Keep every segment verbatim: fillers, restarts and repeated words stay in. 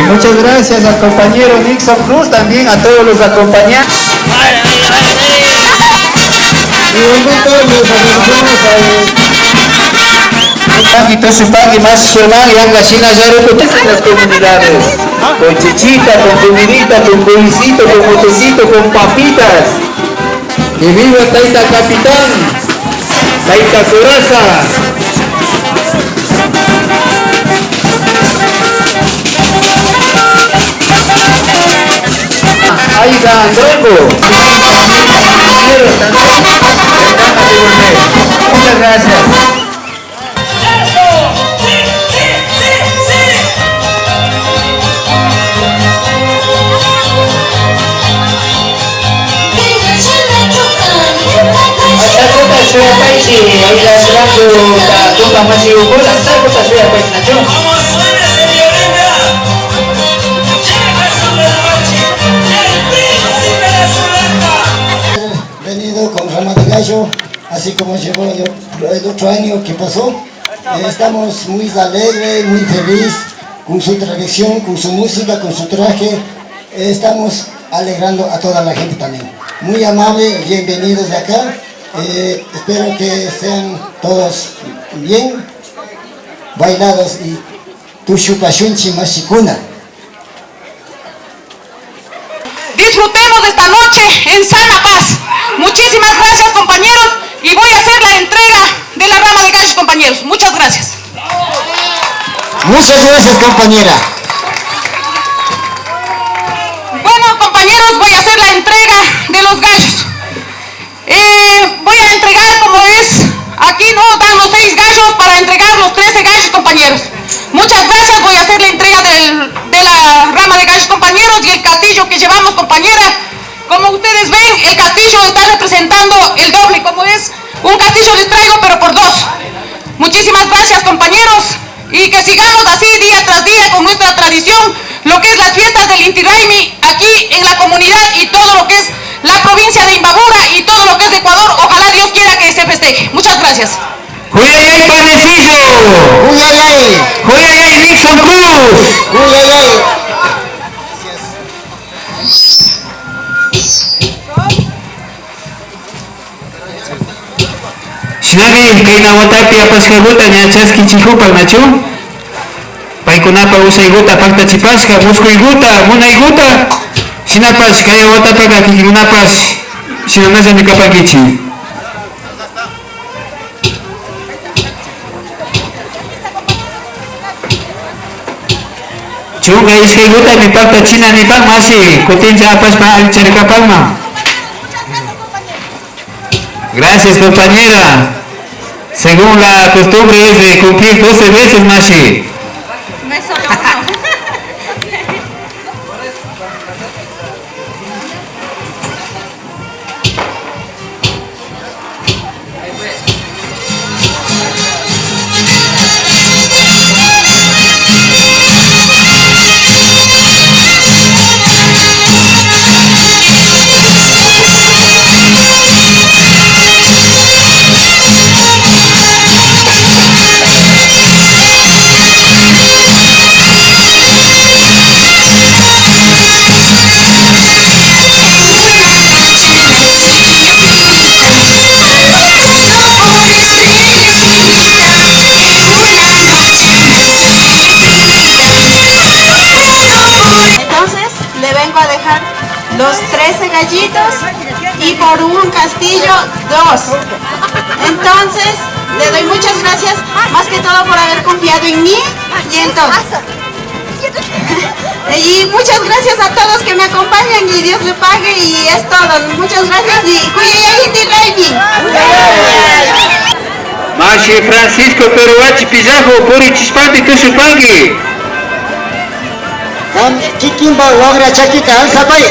Muchas gracias al compañero Nixon Cruz, también a todos los acompañantes. Y invito a los amigos a Pagui, tushupagui, mashi Germán, yanga shina llaruku, en las comunidades. Con chichita, con comidita, con policito, con motecito, con papitas. Que viva Taita Capitán, Taita Coraza. Aiga Androngo. Muchas gracias. Ashakuta shuyapaychi, ayudando ta tupa mashi ukula, ashakuta shuyapaychi, nachu. Venido con rama de gallo, así como llegó el, el otro año que pasó. Eh, estamos muy alegre, muy feliz con su tradición, con su música, con su traje. Eh, estamos alegrando a toda la gente también. Muy amable, bienvenidos de acá. Eh, espero que sean todos bien bailados y tushupashunchi mashikuna. Disfrutemos de esta noche en sana paz. Muchísimas gracias, compañeros, y voy a hacer la entrega de la rama de gallos, compañeros. Muchas gracias. Muchas gracias, compañera. Bueno, compañeros, voy a hacer la entrega de los gallos. Eh, voy a entregar, como es, aquí nos dan los seis gallos para entregar los trece gallos, compañeros. Muchas gracias, voy a hacer la entrega del- de la rama de gallos, compañeros, y el castillo que llevamos, compañera. Como ustedes ven, el castillo está representando el doble, como es un castillo les traigo, pero por dos. Muchísimas gracias, compañeros. Y que sigamos así día tras día con nuestra tradición, lo que es las fiestas del Inti Raymi aquí en la comunidad y todo lo que es la provincia de Imbabura y todo lo que es Ecuador. Ojalá Dios quiera que se festeje. Muchas gracias. Juyayay, panecillo. Juyayay. Juyayay, Nixon Cruz. Juyayay. Shinami kayna watapi apashkaguta ña chaskichikupan, nachu? Paykunapa ushayguta paktachipashka, muskuyguta, munayguta, shinapash kaya watapaka kikinkunapash shinamallami kapankichi. Chunka ishkaygutami paktachina nipan, mashi, kutinlla apashpa allichari kapanman. Gracias, compañera. Según la costumbre es de cumplir doce veces, mashi. Entonces, le vengo a dejar los trece gallitos y por un castillo, dos. Entonces, le doy muchas gracias, más que todo por haber confiado en mí. Y entonces, y muchas gracias a todos que me acompañan y Dios le pague y es todo. Muchas gracias y juyayay Inti Raymi. Mashi Francisco Peruachi Pillajo, purichishpapi tushupangui. Kan kikinpa wakra chakita alzapay.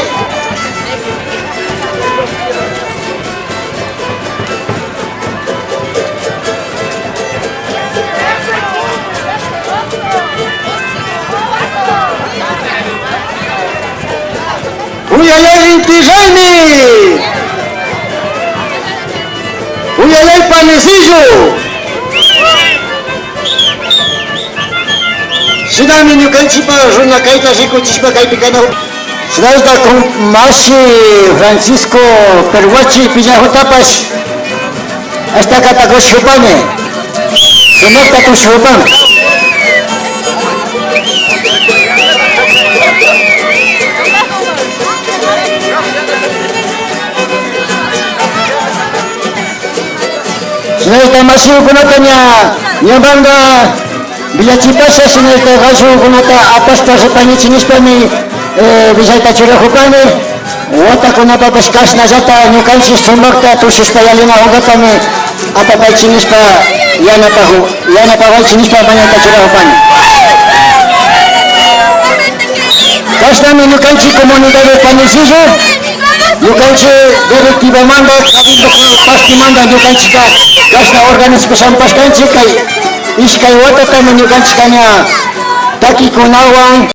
Juyayay Inti Raymi. Juyayay panecillo. Shuk Kami ñukanchipa runa kayta rikuchishpa kaypi kana. Shinallata kun mashi Francisco Perguachi Piñajutapash ashtakata kushupani. Sumakta kushupani. Shinallata mashikunata ña, ña banda Villachipasha shinallata gallokunata apashpa ripañichi nishpami, eh, villayta churajupani. Watakunapapash kashnallata ñukanchik sumakta tushushpa yalinajunkapami apapaychi nishpa yanapaju-, yanapawaychi nishpa mañayta churajupani. Kashnami ñukanchik comunidad de Panecillo, ñukanchik directivamanta, pastimanta ñukanchikka kashna organizakushpa kashkanchik kay ishkay watatami ñukanchikka ña takikunawan.